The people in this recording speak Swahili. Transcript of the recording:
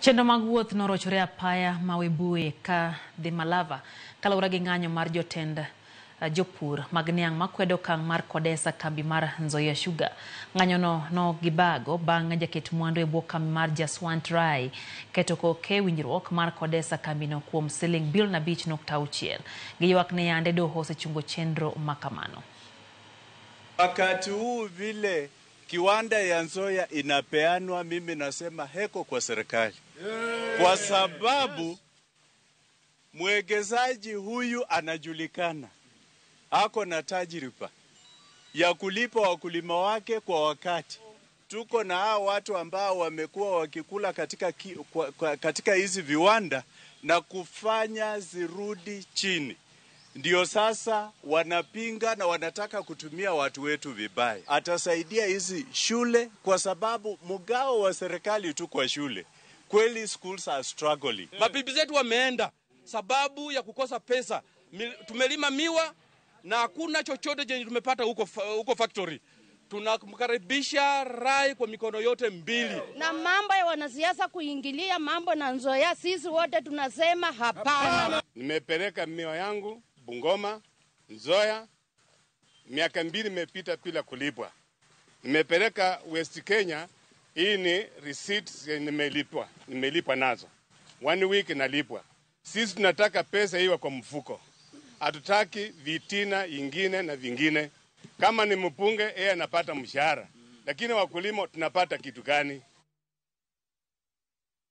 Chenro mag wuoth norochore apaya ma Webuye ka dhi Malava kaluwore gi ng'anyo mar jotend jopur mag niang' makwedo okang' mar kodesa kambi mar Nzoia Sugar. Ng'anyono no gibago bang' jaket mwandu e bwo kambi mar Jaswant Rai keto koke winjruok mar kodesa kambino kuom siling bilion 5.6. Giywak ni yande doho osechungo chenro makamano. Wakati huu vile kiwanda ya Nzoia inapeanwa, mimi nasema heko kwa serikali, kwa sababu mwekezaji huyu anajulikana, ako na tajriba ya kulipa wakulima wake kwa wakati. Tuko na hao watu ambao wamekuwa wakikula katika hizi viwanda na kufanya zirudi chini. Ndio sasa wanapinga na wanataka kutumia watu wetu vibaya. Atasaidia hizi shule kwa sababu mgao wa serikali tu kwa shule. Kweli schools are struggling. Mabibi zetu wameenda sababu ya kukosa pesa. Tumelima miwa na hakuna chochote chenye tumepata huko factory. Tunamkaribisha Rai kwa mikono yote mbili. Na mambo ya wanasiasa kuingilia mambo na Nzoia, sisi wote tunasema hapana. Nimepeleka miwa yangu Bungoma, Nzoia, miaka 2 imepita bila kulipwa. Nimepeleka West Kenya, hii ni receipts nimelipwa nazo. 1 week nalipwa. Sisi tunataka pesa iwe kwa mfuko. Hatutaki vitina ingine na vingine. Kama ni mpunge, yeye anapata mshahara. Lakini wakulima tunapata kitu gani?